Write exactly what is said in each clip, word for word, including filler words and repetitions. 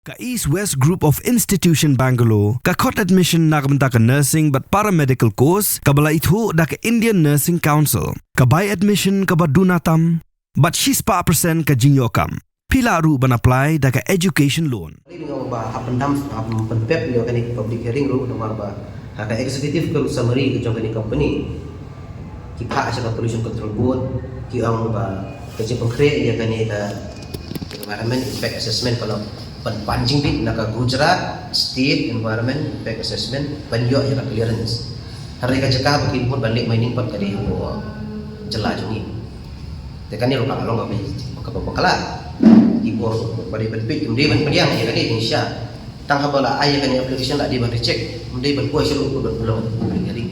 Ka East West Group of Institution Bangalore ka khot admission na ka bynta ka nursing bad paramedical course kaba la ithuh da ka Indian Nursing Council. Ka bai admission kaba duna tam bad shispah percent ka jingïoh kam. Phi lah ruh ban apply da ka education loan. Ring ong ba hap pyndam, hap pynpep ïa kane ka public hearing ruh, namar ba ha ka executive ka summary ka jong kane ka company, ki phah sha ka Pollution Control Board, ki ong ba ka jingpynkhreh ïa kane ka environment impact assessment ka long ban pan jingbit na ka Gujarat State Environment Impact Assessment ban ïoh ïa ka clearance. Hynrei ka jaka ba ki mut ban leh mining pat ka dei hapoh jylla jong ngi. Te kane ruh ka long kaba, kaba bakla. Ki bor ba dei ban peit, ym dei ban pdiang ïa kane jingshisha. Tang haba la ai ïa kane application la dei ban reject, ym dei ban poi sha ruh ban pynlong ïa kane.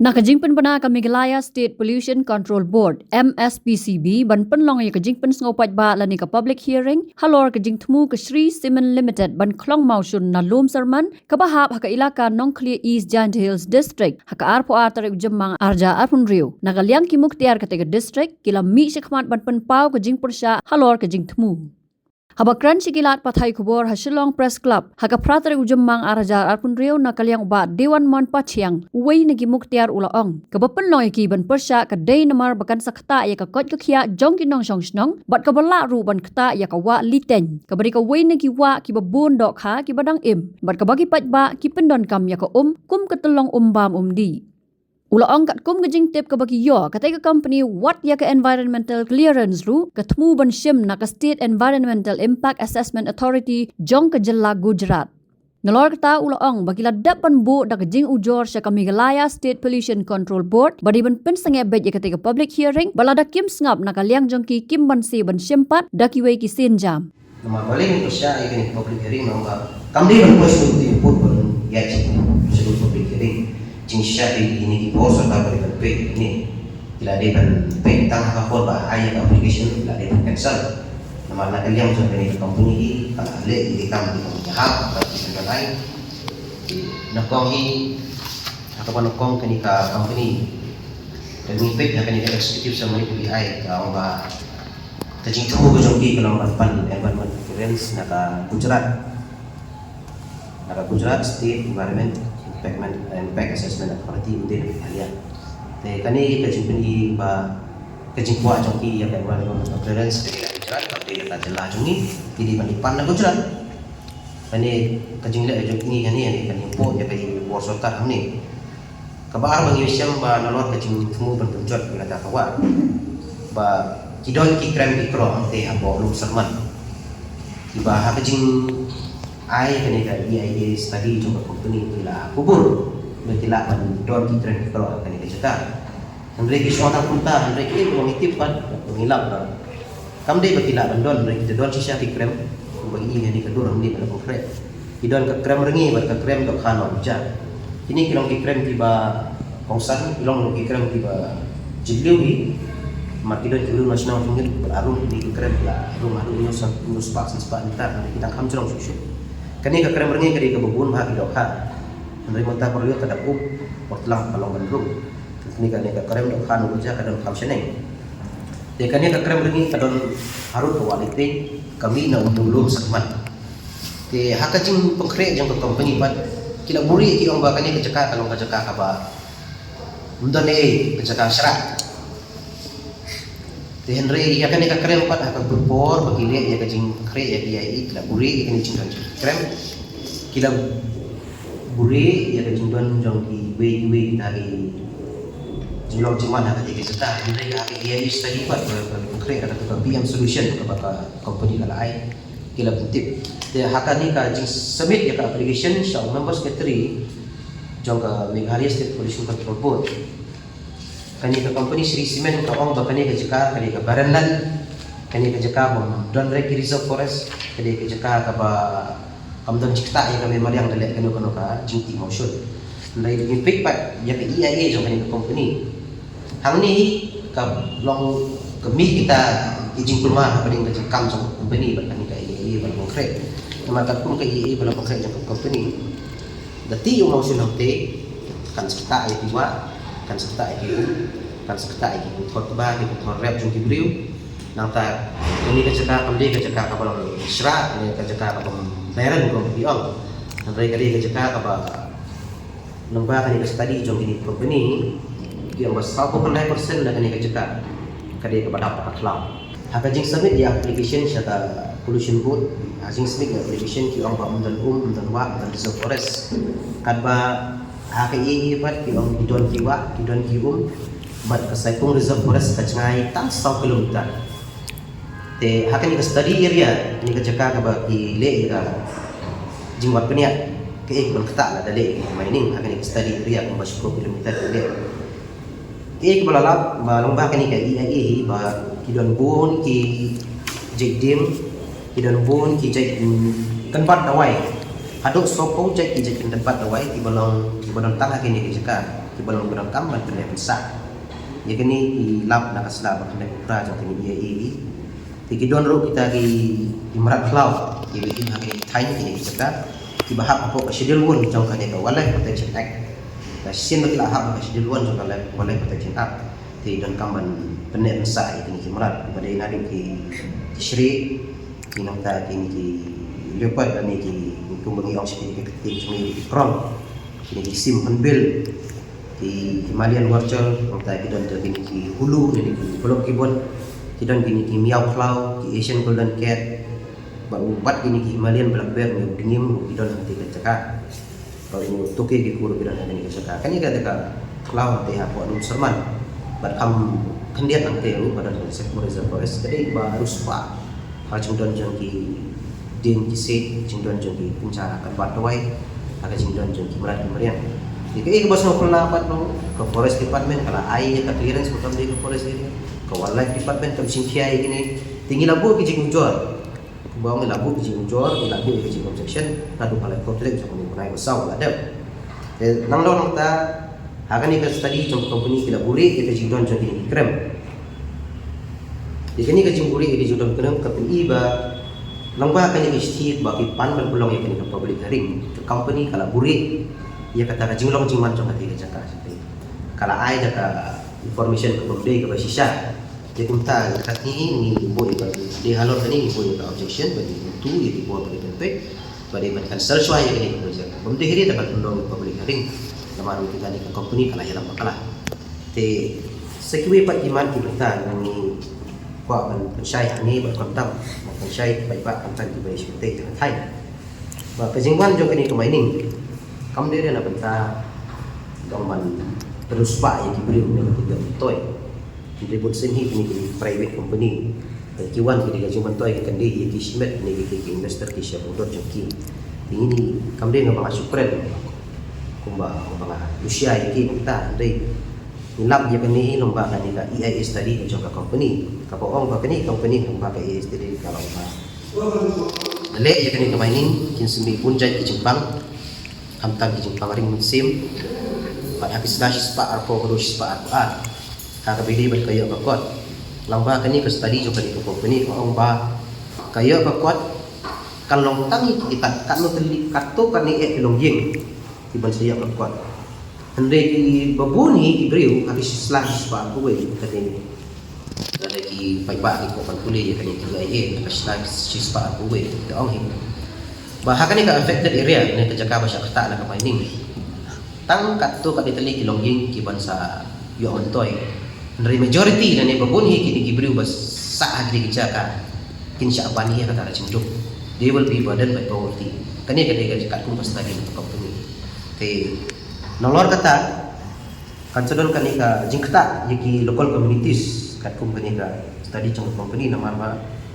Na ka jingpynbna ka Meghalaya State Pollution Control Board, M S P C B, ban pynlong ïa ka jingpynsngew paidbah lane ka public hearing halor ka jingthmu ka Shree Cement Limited ban khlong mawshun na Lum Syrman, kaba hap ha ka ilaka Nongkhlieh East Jaintia Hills District, ha ka arphew ar tarik u Jymmang arhajar arphew hynriew. Na ka liang ki muktiar katei ka district ki la mih shakhmat ban pynpaw ka jingpyrshah halor ka jingthmu. Haba kren sha ki lad pathai khubor ha Shillong Press Club ha ka phra tarik u Jymmang arhajar arphew hynriew na ka liang u Bah Dewanmon Pathiang, uwei na ki muktiar, u la ong, kaba pynlong ïa ki ban pyrshah ka dei namar ba kan sa ktah ïa ka koit ka khiah jong ki nongshong shnong bad kaba lah ruh ban ktah ïa ka wah Liteiñ, kaba dei kawei na ki wah kiba bun dohkha kiba dang im, bad kaba ki paidbah ki pyndonkam ïa ka um kum ka tyllong um bam um dih. U la ong katkum ka jingtip kaba ki ïoh, katei ka company wad ïa ka environmental clearance ruh, ka thmu ban shim na ka State Environmental Impact Assessment Authority jong ka jylla Gujarat. Nalor kata u la ong ba ki la dep ban buh da ka jingujor sha ka Meghalaya State Pollution Control Board ba dei ban pynsangeh beit ïa katei ka public hearing, bad lada kim sngap na ka liang jong ki, kim banse ban shim pat da kiwei ki sienjam. Namar balei ngin pyrshah ïa kane ka public hearing, namar kam dei ban poi sha ka input ban ïaid sha ka public hearing. Jingshisha ïa kine ki bor sorkar ba dei ban peit ïa kine, ki la dei ban peit tang ha ka por ba ai ïa ka application, ki la dei ban cancel. Namar na ka liang jong kane ka company hi, ka la leh ïa ki kam ki kam jahap ba ki ban ai. Ki nyngkong hi, ha kaba nyngkong kane ka company, ka ngi peit ha kane ka executive summary ka B I ka ong ba ka jingthmu ka jong ki ka long ban pan environment clearance na ka Gujarat, na ka Gujarat State Environment Impact, Impact Assessment Authority, ym dei na Meghalaya. Te kane ka jingpyni ba ka jingkwah jong ki ïa ka environment clearance ka dei na Gujarat, ka dei na ka jylla jong ngi, ki dei ban pan na Gujarat. Kane ka jingleh jong ngi hangne, hangne ka jingpynpaw ïa ka bor sorkar hangne. Kaba ar ba ngi shem ba nalor ka jingthmu ban pynjot ïa kata ka wah, ba ki don ki krem ki kro hangtei hapoh Lum Syrman. Kiba ha ka jingai kane ka E I A study jong ka company ki la kubur ba ki lah ban don ki krem ki kro ha kane ka jaka. Hynrei ki shu ong tang kumta, hynrei ki ba ngi tip pat, ba ngi lap ba kam dei ba ki lah ban don, hynrei kita don shisha ki krem. Ba ngi ïa ni ka dur ngi ba la pynkhreh. Ki don ka krem rngi bad ka krem dohkha noh u ja. Kine ki long ki krem kiba kongsan, ki long ruh ki krem kiba jylliew hi. Namar ki don ki briew na shnong jingit ba la rung kine ki krem, ki la rung haduh hynñiew spah, hynñiew spah, san spah mitar, hynrei ki dang kham jrong shuh shuh. Kane ka krem rngi ka dei kaba bun bha ki dohkha. Hynrei mynta ka por lut ka dap um, por tlang ka long ban rung. Kane ka, kane ka krem dohkha noh u ja ka don kham shaneng. Te kane ka krem rngi ka don harud ka wah Liteiñ, ka mih na u Lum Syrman. Te ha ka jingpynkhreh jong ka company pat, ki la buhrieh ki ong ba kane ka jaka ka long ka jaka kaba ym don ei, ka jaka shrah. Te hynrei ïa kane ka krem pat ha ka por ba ki leh ïa ka jingkhreh ïa ka E I A, ki la buhrieh ïa kane ka jingkrem. Ki la buhrieh ïa ka jingdon jong kiwei kiwei kita ki jinglong jingman ha katei ka jaka. Hynrei ha ka E I A study pat ba, ba pynkhreh da kata ka P M solution kaba ka company ka la ai, ki la pyntip. Te ha kane ka jingsubmit ïa ka application sha u member secretary jong ka Meghalaya State Pollution Control Board. Kane ka company Shree Cement ka ong ba kane ka jaka ka dei ka barren land, kane ka jaka bym don re ki reserve forest, ka dei ka jaka kaba kam don jingktah ïa ka mei mariang da leh kano kano ka jingtih mawshun. Hynrei ngi peit pat ïa ka E I A jong kane ka company, hangne hi ka long ka mih kita ki jingkulmar hapdeng ka jingkam jong ka company bad kane ka E I A ba la pynkhreh. Namar katkum ka E I A ba la pynkhreh jong ka company, da tih ïa u mawshun hangtei, kan sa ktah ïa ki wah, kan sa ktah ïa ki um, kan sa ktah ïa ki pynthor kba, ki pynthor rep jong ki briew. Nangta kane ka jaka kam dei ka jaka kaba long shrah, kane ka jaka kaba barren kum ki ong. Hynrei ka dei ka jaka kaba, lyngba kane ka study jong kine ki company, ki ong ba sawphew khyndai percent na kane ka jaka ka dei kaba dap ka khlaw. Ha ka jingsubmit ïa application sha ka Pollution Board, ha jingsubmit ïa application ki ong ba ym don um, ym don wah, ym don reserve forest. Katba ha ka E A pat ki ong ki don ki wah, ki don ki um, bad ka Saipung Reserve Forest ka jngai tang saw kilometer. Te ha kane ka study area, kane ka jaka kaba ki leh ïa ka jingwad bniah, kaei kaban ktah lada leh ïa ka mining ha kane ka study area kumba shiphew kilometer ki leh. Kaei kaba la lap ba lyngba kane ka E I A hi ba ki don bun ki jait dieng, ki don bun ki jait, mm, kynbat dawai. Haduh sawphew jait ki jait kynbat dawai kiba long, kiba don tang ha kane ka jaka, kiba long ba donkam ban pyndep pynsah. Ïa kane ki lap na ka sla ba khyndai phew phra jong kane E I A hi. Te ki don ruh kita ki, ki mrad khlaw kiba im ha kane ka thaiñ, kane ka jaka, kiba hap hapoh ka Schedule One jong kane ka Wildlife Protection Act. Ka shisien ba ki la hap ha ka Schedule One jong ka Wildlife, Wildlife Protection Act, te donkam ban pynneh pynsah ïa kine ki mrad, ba dei naduh ki, ki shrieh, ki nangta kine ki leopard, lane ki, kumba ngi ong sha kine ki kti jong ngi, ki prong, kine ki sim hornbill, ki Himalayan vulture, nangta ki don kine ki ulu, kine ki peluk gibbon, ki don kine ki miaw khlaw, ki Asian golden cat, bad u, bad kine ki Himalayan black bear, ne u dngiem, ki don ha kane ka jaka. Bad u toke ki kur ki don ha kane ka jaka. Kane ka jaka khlaw te hapoh Nongserman. Bad kham khyndiat nangta ruh ba don Saipung Reserve Forest, ka dei ba riewspah ha ka jingdon jong ki dieng ki siej, jingdon jong ki kynja kynbat dawai, ha ka jingdon jong ki mrad ki mariang. Te kaei kaba sngewkhuslai pat ruh, ka Forest Department ka la ai ïa ka clearance ba kam dei ka forest area. Ka Wildlife Department kam shim khia ïa kine. Te ngi la buh ki jingujor. Kumba ngi la buh ki jingujor, ngi la buh ki jingobjection, naduh ka lai phew tarik jong une u bnai ba saw la dep. Te nangno nangta, ha kane ka study jong ka company ki la buhrieh ïa ka jingdon jong kine ki krem. Ïa kane ka jingbuhrieh ïa ka jingdon krem ka pyni ba lyngba kane ka shithi ba ki pan ban pynlong ïa kane ka public hearing, ka company ka la buhrieh ïa kata ka jinglong jingman jong kata ka jaka. Ka la ai da ka information kaba ym dei kaba shisha. Te kumta katne ngi buh ïa ka, dei halor kane ngi buh ïa ka objection, ba ngi kyntu ïa ki bor ba ki pynpeit, ba dei ban cancel shuwa ïa kane ka project. Bym dei hi ruh ban pynlong ïa ka public hearing. Namar ba kita kine ki company ka la ïalam bakla. Te sa kiwei pat ki mat ki bynta ngi kwah ban pynshai hangne bad khamtam, ban pynshai bad ban khamtam kiba ïashim bynta ïa ka thaiñ. Ba ka jingwan jong kane ka mining kam dei re na bynta dang ban riewspah ïa ki briew ne ki briew myntoi. Hynrei bun sien hi kine ki private company. Ki wan ki dei ka jingmyntoi, ki kyndit ïa ki shimet ne ki, ki investor ki sha bordor jong ki. Te ngi ni kam dei nga ba nga shu kren kumba, kumba nga shu shai ïa ki mynta, hynrei ngi lap ïa kane lyngba kane ka E I A study ka jong ka company. Kaba ong ba kane ka company lyngba ka E I A study ka long ba leh ïa kane ka mining kin sa mih bun jait ki jingpang. Khamtam ki jingpang ring mynsiem. Bad ha ki sla shispah arphew haduh shispah arphew ar, ha kaba ïadei bad ka ïoh ka kot, lyngba kane ka study jong kane ka company ka ong ba ka ïoh ka kot kan long tang ïa ki, katno tylli, katto katne eh ki longïing kiban sa ïoh ka kot. Hynrei kiba bun hi ki briew ha ki sla shispah arphew wei, kane lada ki paidbah ki kwah ban pule ïa kane ka E I A, ka sla shispah arphew wei, te ong hi ba ha kane ka affected area, kane ka jaka ba shah ktah na ka mining, tang katto katne tylli ki longïing kiban sa ïoh myntoi. Hynrei majority lane ba bun hi kine ki briew ba sah ha kine ki jaka kin shah ban hi ha kata ka jingduk. They will be burdened by poverty. Kane ka dei ka jaka kum ka study na ka company. Te nalor kata, kan sa don kane ka jingktah ïa ki local communities katkum kane ka study jong ka company, namar ba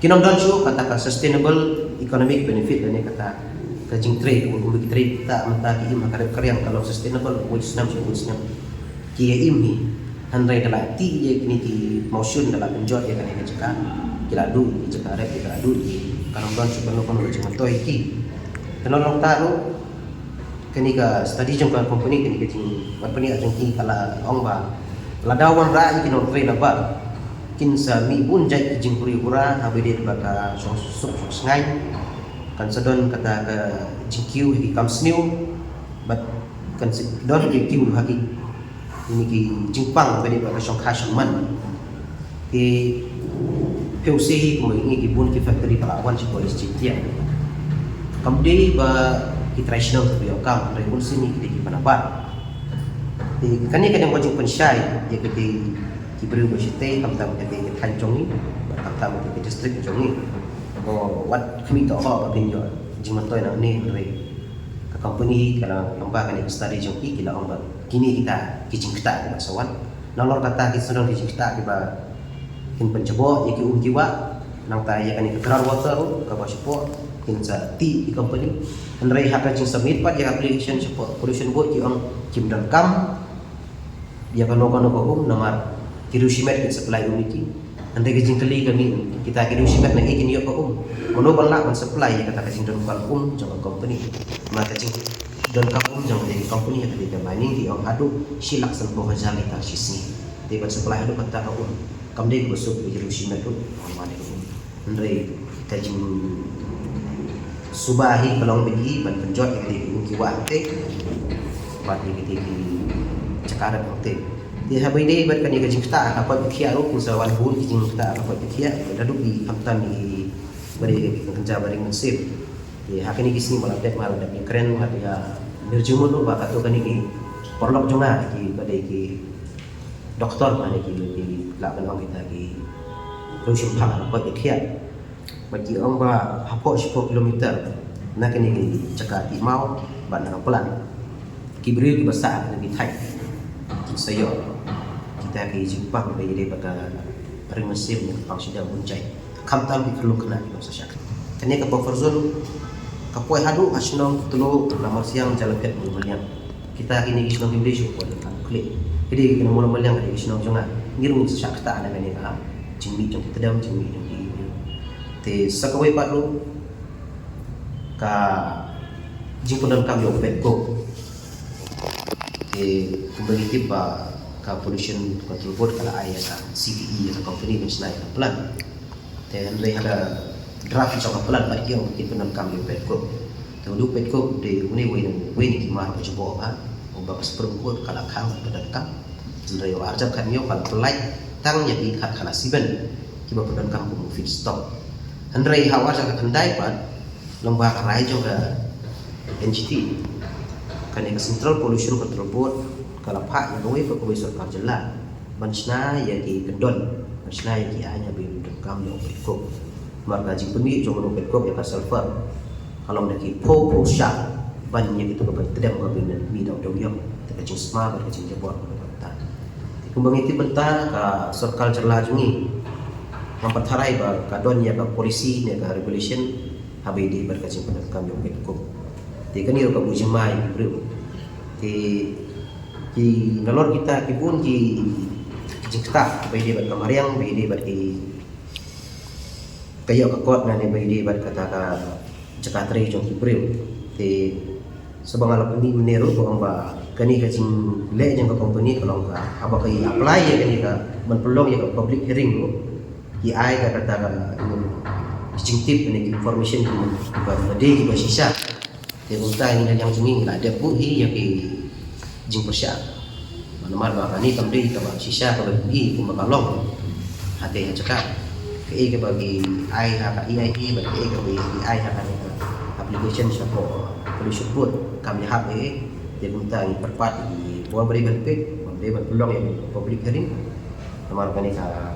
kin ym don shuh kata ka sustainable economic benefit lane kata ka jingtrei, kumba ki trei kita mynta ki im ha ka rep ka riang ka long sustainable, wei snem sha wei snem ki ïa im hi. Hynrei da la tih ïa kine ki mawshun, da la pynjot ïa kane ka jaka, ki la duh ïa ki jaka rep, ki la duh ïa ki, kan ym don shuh kano kano ka jingmyntoi ïa ki. Te nalor kata ruh, kane ka study jong ka company, kane ka jingwan bniah jong ki ka la ong ba lada wanrah ïa ki nongtrei na bar, kin sa mih bun jait ki jinghuri hura haba ïadei bad ka shongsuk shongsngain. Kan sa don kata ka jingkiew ha ki kam sniew, bad kan sa don ki kiew ha ki, kine ki jingpang haba ïadei bad ka shongkha shongman. Te Phi u se hi kumba ngi ki bun ki factory ba la wan sha College Jingtieng. Kam dei ba ki trai shnong ki ïoh kam, hynrei bun sien ki dei ki pynhabar. Te kane ka dei ka jingpynshai ïa ki, ki briew ba shatei, khamtam ka dei ka thaiñ jong ngi, khamtam ka dei ka district jong ngi. Ko wat khmih to ho ba kin ïoh jingmyntoi nangne, hynrei ka company ka la, lyngba kane ka study jong ki, ki la ong ba kine kita ki jingktah kiba sa wan. Nalor kata ki sdang ki jingktah kiba kin pynjaboh ïa ki um ki wah, nangta ïa kane ka ground water ruh kaba shapoh kin sa tih ki company. Hynrei ha ka jingsubmit pat ïa ka application shapoh Pollution Board ki ong kim donkam ïa kano kano ka um namar ki riew shimet kin supply um ïa ki. Hynrei ka jingkylli ka mih, kita ki riew shimet na ei kin ïoh ka um? Mano ban lah ban supply ïa kata ka jingdonkam um jong ka company? Namar ka jingdonkam um jong ka company ha ka dei ka mining ki ong haduh shi lak sanphew hajar litar shi sngi. Te ban supply haduh kata ka um, kam dei kaba suk ïa ki riew shimet ruh ban wan ïa ka um. Hynrei ka jingsuba hi ka long beit hi ban pynjot ïa ki um ki wah te bad ïa ki jaka dap te. Te haba ïadei bad kane ka jingktah ka koit ka khiah ruh, kin sa wan bun ki jingktah ka koit ka khiah, naduh ki khamtam ïa ki ba dei ki kynja ba ring mynsiem. Te ha kine ki sngi ba la dep nga la dep ïakren bad ïa Mir Jingmut ruh ba katto katne ki paralok jong nga ki ba dei ki doktor, mane ki, ki lah ban ong kita ki riew shemphang ha ka koit ka khiah. Ba ki ong ba hapoh shiphew kilometer na kane ka jaka tih maw bad na ka plant, ki briew kiba sah ha kane ka thaiñ kin sa ïoh kita ki jingpang ba ïadei bad ka ring mynsiem ne ka pang shida bun jait. Khamtam ki khyllung khynnah kiba sa shah. Kane ka buffer zone ka poi haduh ha shnong Tluh, Lamarsiang, Jalaphet, Mawlymaliang. Kita kine ki shnong kim dei shuh poi ha Mawlymaliang. Ki dei kine Mawlymaliang, ki dei ki shnong jong nga. Ngi ruh ngin sa shah ktah na kane ka jingmih jong ki tdem, jingmih jong ki. Te sa kawei pat ruh ka jingpyndonkam ïa u petcoke. Te kumba ngi tip ba ka Pollution Control Board ka la ai ïa ka C P E ïa ka company ban shna ïa ka plant. Te hynrei ha ka draft jong ka plant pat ki ong ba kin pyndonkam ïa u petcoke. Te u dei u petcoke u dei une uwei na, uwei na ki mar ba jaboh bha, uba ka Supreme Court ka la khang ban pyndonkam. Hynrei u arhajar khathynñiew ka la pyllait tang ïa ki khatkhana siben kiba pyndonkam kum u feedstock. Hynrei ha u arhajar khatkhyndai pat, lyngba ka rai jong ka N G T, kane ka Central Pollution Control Board ka la phah ïa kawei pa kawei sorkar jylla ban shna ïa ki kyndon, ban shna ïa ki aiñ haba ïadei bad ka kam ïa u petcoke. Namar ka jingpynmih jong u petcoke ïa ka sulphur ka long da ki phew phew shah ban ïa kito kiba tdem, kaba mih da u dewïong. Te ka jingsma bad ka jingjaboh ka long kata. Te kumba ngi tip mynta ka sorkar jylla jong ngi ngam pat tharai ba ka don ïa ka policy ne ka regulation haba ïadei bad ka jingpyndonkam ïa u petcoke. Te kane ruh ka buh jingma ïa ki briew. Te ki nalor kita ki bun ki jingktah ba ïadei bad ka mariang, ba ïadei bad ki, ka ïoh ka kot, ne ba ïadei bad kata ka jaka trei jong ki briew. Te shuwa ba nga la pyni mynne ruh ba ong ba kane ka jingleh jong ka company ka long ka, haba ka apply ïa kane ka ban pynlong ïa ka public hearing ruh, ki ai ka kata ka, um, jingtip ne ki information kiba, ba dei kiba shisha. Te kumta ngi na liang jong ngi ngi la dep buh hi ïa ki jingpyrshah. Namar ba kane kam dei kaba shisha kaba phi kumba ka long. Hate ha jaka kaei kaba ki ai ha ka E I A bad kaei kaba ki ai ha ka application shapoh Pollution Board kam ïahap ei. Te kumta ngi pyrpat ïa ki bor ba dei ban peit, ba dei ban pynlong ïa public hearing. Namar kane ka,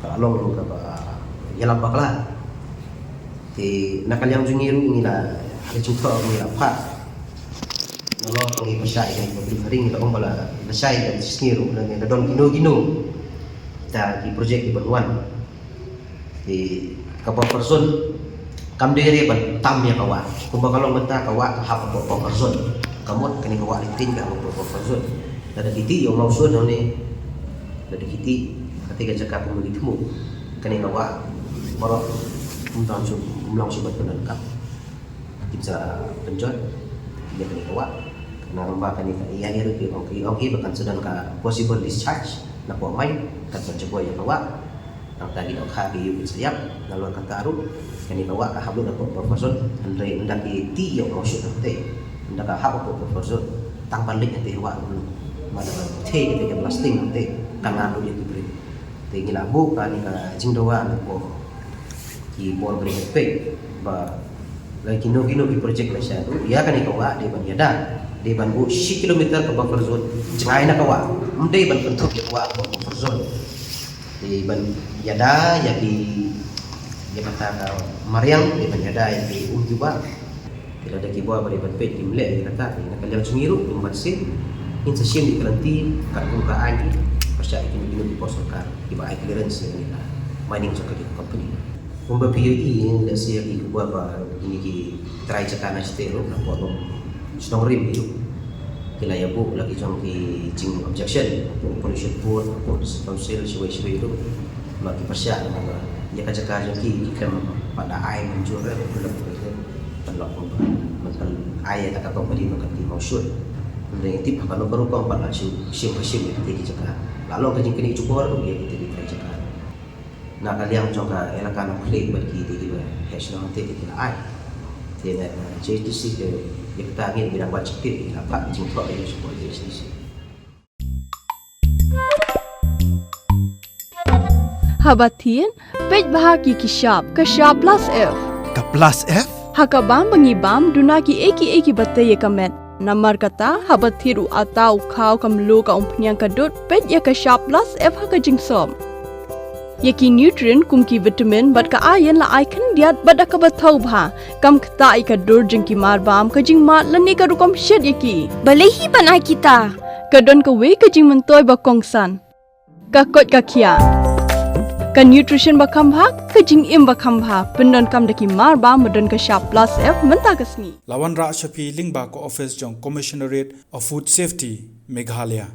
ka long kaba ïalam bakla. Te na ka liang jong ngi ruh ngi la, ha ka jingthoh ngi la phah. Nalor ngi pyrshah ïa ka public hearing, ngi la ong ba la, lashai ka sngi ruh ngi la don kino kino kita ki project kiban wan. Te ka buffer zone kam dei re ban tam ïa ka wah. Kumba ka long mynta ka wah ka hap hapoh buffer zone. Ka mut kane ka wah Ri Pteiñ ka hap hapoh buffer zone. Lada ki tih ïa u mawshun hangne, lada ki tih, kata ka jaka kumba ki thmu, kane ka wah baroh ym don shuh, ym long shuh ban pyndonkam. Kin sa pynjot ïa kane ka wah. Kane namar kane ka, ïa, ïa ruh ki ong, ki ong hi ba kan sa don ka possible discharge na poh mine, kan sa jaboh ïa ka wah. Nangta ki dohkha ki ïoh kin sa ïap. Nalor kata ruh kane ka wah ka hap lut hapoh buffer zone, hynrei ynda ki tih ïa u mawshun hangtei, ynda ka hap hapoh buffer zone, tang ban leit hangtei ha wah ruh, ma da ban theh hangtei ka blasting hangtei, kan nang lut ïa ki briew. Te ngi la buh kane ka jingdawa na ki bor bad ki peit ba la kino kino ki projek la shah duh ïa kane ka wah dei ban ïada, dei ban buh shi kilometer ka buffer zone jngai na ka wah. Ym dei ban kynthup ïa ka wah ka buffer zone. Dei ban ïada ïa ki, ïa kata ka mariang, dei ban ïada ïa ki um jubab. Te lada ki bor ba dei ban peit kim leh ïa kata, na ka liang jong ngi ruh ngim pat shem. Ngin sa shem ïa ka lynti katkum ka aiñ, pyrshah ïa kino kino ki por sorkar kiba ai clearance ïa kane ka mining jong ka company. Kumba phi ïohi, lehse ïa ki bor ba kine ki trai jaka na shatei ruh, na pdeng shnong rim hi ruh, ki la ïa buh la ki jong ki jing objection hapoh Pollution Board, hapoh District Council, shawei shawei ruh. Ba ki pyrshah ba ïa ka jaka jong ki, ki khlem pat da ai mynjur, eh, ban lok ban lok ban ban ai ïa kata ka company ba kan ti mawshut. Hynrei ngi tip ha kano ka rukom pat la shu shim ka shim ïa kita ki jaka. La long ka jingkynnoh jubor ruh ïa kita ki trai jaka. Na ka liang jong ka elaka Nongkhlieh bad kita kiba heh shnong hangtei ki la ai. Te na J H D C te ïa kata ngi ngi dang wad shakri, ngi la phah ka jingthoh ïa ka support J H D C. Haba thied, peit bha ki ki shap, ka shap plus F. Ka plus F? Ha ka bam ba ngi bam, duna ki ei ki ei kiba tei ïa ka met. Namar kata, haba thied u atta, u khaw, ka mluh, ka umphniang, ka dud, peit ïa ka shap plus F ha ka jingsop. Ïa ki nutrient kum ki vitamin bad ka iron la ai khyndiat bad da kaba thaw bha. Kam ktah ïa ka dur jong ki mar bam, ka jingmad lane ka rukom shet ïa ki. Balei hi ban ai kita? Ka don kawei ka jingmyntoi ba kongsan. Ka koit ka khiah. Ka nutrition ba kham bha, ka jingim ba kham bha. Pyndonkam da ki mar bam ba don ka shap plus F mynta ka sngi. La wanrah sha phi lyngba ka office jong Commissionerate of Food Safety, Meghalaya.